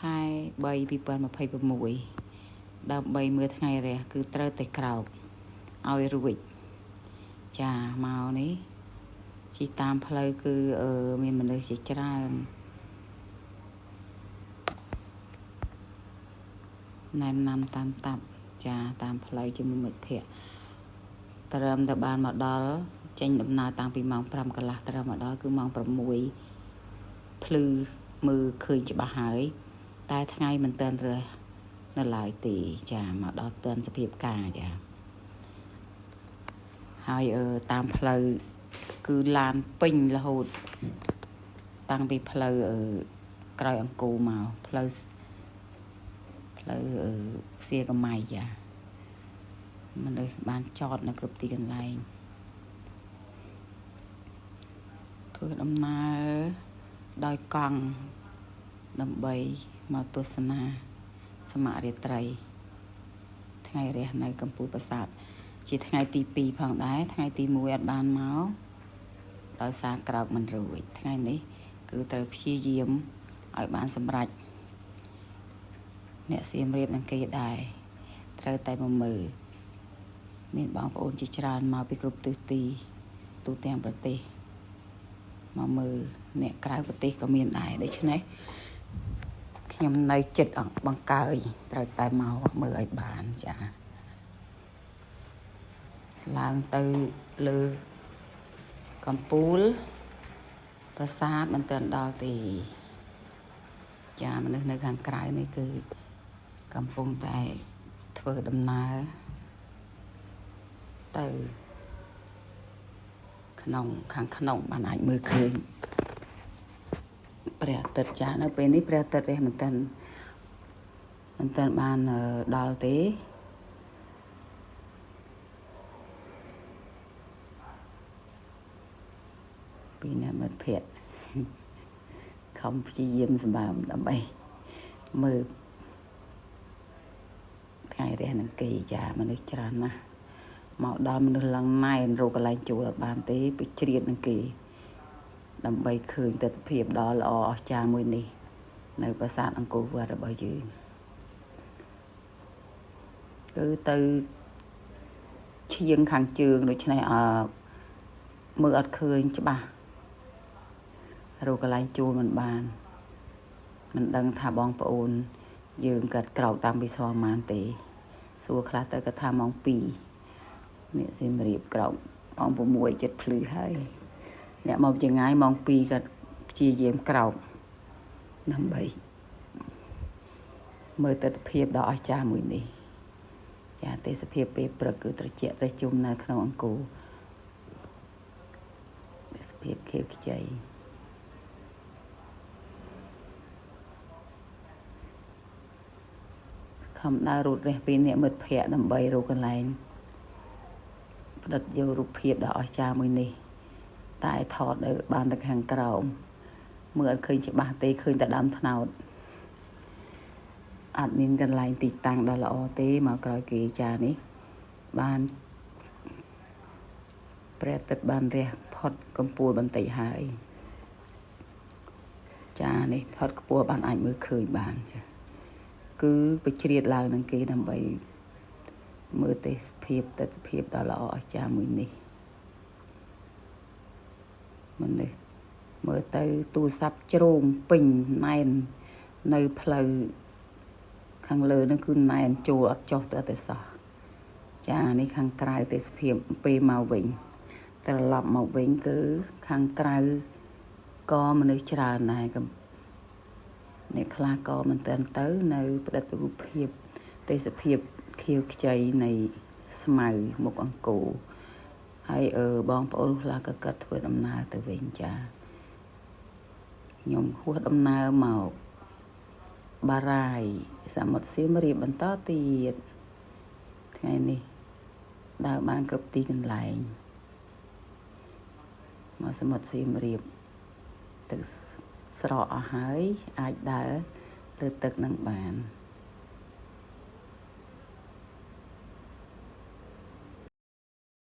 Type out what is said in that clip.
ខែ3 2026ដើម្បីមើលថ្ងៃរះគឺត្រូវតែក្រោកឲ្យរួចចាមកនេះជិះតាមផ្លូវគឺមានមនុស្សជាច្រើនណែនណាំតាមតាប់ចាតាមផ្លូវជាមួយមិត្តភ័ក្តិត្រឹមតែបានមកដល់ចេញដំណើរតាំងពីម៉ោង5កន្លះត្រឹមមកដល់គឺម៉ោង6ភ្លឺមើលឃើញច្បាស់ហើយតែថ្ងៃមិនទាន់រះនៅឡើយទេចាមកដល់ទាន់សភាពការចាហើយតាមផ្លូវគឺឡានពេញរហូតតាំងពីផ្លូវក្រោយអង្គរមកផ្លូវសៀកម្ៃចាមនុស្សបានចតនៅគ្រប់ទីកន្លែងធ្វើដំណើរដោយកង់ដើម្បីមកទស្សនាសមរាត្រីថ្ងៃរះនៅកំពូលប្រាសាទជាថ្ងៃទី2ផងដែរថ្ងៃទី1អត់បានមកដោយសារក្រោកមិនរួចថ្ងៃនេះគឺត្រូវព្យាយាមឲ្យបានសម្រេចអ្នកសៀមរាបនឹងគេដែរត្រូវតែមកមើលមានបងប្អូនជាច្រើនមកពីគ្រប់ទិសទីទូទាំងប្រទេសមកមើលអ្នកក្រៅប្រទេសក៏មានដែរដូច្នេះខ្ញុំនៅចិត្តអង្គបង្កើយត្រូវតែមកមើលឲ្យបានចាឡើងទៅលើកំពូលប្រាសាទមិនទាន់ដល់ទេចាមនុស្សនៅខាងក្រៅនេះគឺកំពុងតែធ្វើដំណើរទៅក្នុងខាងក្នុងបានអាចមើលឃើញព្រះអាទិត្យចានៅពេលនេះព្រះអាទិត្យរះមិនទាន់បានដល់ទេពីអ្នកមិត្តភ័ក្តិខំព្យាយាមសម្បើមដើម្បីមើលថ្ងៃរះនឹងគេចាមនុស្សច្រើនណាស់មកដល់មនុស្សឡើងណែនរកកន្លែងជួលអត់បានទេទៅជ្រៀតនឹងគេដើម្បីឃើញទិដ្ឋភាពដ៏ល្អអស្ចារ្យមួយនេះនៅប្រាសាទអង្គរវត្តរបស់យើងគឺទៅឈៀងខាងជើងដូច្នេះអមើលអត់ឃើញច្បាស់រកកន្លែងជួលមិនបានមិនដឹងថាបងប្អូនយើងកាត់ក្រោកតាមពីស្វម៉ានទេសួរខ្លះទៅក៏ថាម៉ោង2អ្នកសៀមរាបក្រោកម៉ោង6ចិត្តភ្លឺហើយអ្នកមកចងាយម៉ោង2ក៏ព្យាយាមក្រោកដើម្បីមើលទិដ្ឋភាពដ៏អស្ចារ្យមួយនេះចាទេសភាពពេលព្រឹកគឺត្រជាក់ត្រជុំនៅក្នុងអង្គរទេសភាពខៀវខ្ចីខំដើររូតរះពីអ្នកមិត្តភ័ក្តិដើម្បីរកកន្លែងផ្ដិតយករូបភាពដ៏អស្ចារ្យមួយនេះតែថតនៅបានទៅខាងក្រោមមើលអត់ឃើញច្បាស់ទេឃើញតែដើមត្នោតអត់មានកន្លែងទីតាំងដ៏ល្អទេមកក្រោយគេចានេះបានព្រះអាទិត្យបានរះផុតកំពូលបន្តិចហើយចានេះផុតខ្ពស់បានអាចមើលឃើញបានចាគឺបជ្រៀតឡើងនឹងគេដើម្បីមើលទេសភាពទិដ្ឋភាពដ៏ល្អអស្ចារ្យមួយនេះមនុស្សមើលទៅទូរស័ព្ទជ្រោងពេញណែននៅផ្លូវខាងលើនឹងគឺណែនចូលអត់ចុះទៅតែសោះចានេះខាងក្រៅទេសភាពពេលមកវិញត្រឡប់មកវិញគឺខាងក្រៅក៏មនុស្សច្រើនដែរអ្នកខ្លះក៏មិនទាន់ទៅនៅផ្ដិតរូបភាពទេសភាពខៀវខ្ចីនៃស្មៅមុខអង្គរហើយបងប្អូនខ្លះក៏គាត់ធ្វើដំណើរទៅវិញចាខ្ញុំហួសដំណើរមកបារាយសមុទ្រសៀមរាបបន្តទៀតថ្ងៃនេះដើរបានគ្រប់ទីកន្លែងមកសមុទ្រសៀមរាបទឹកស្រកអស់ហើយអាចដើរលើទឹកនឹងបាន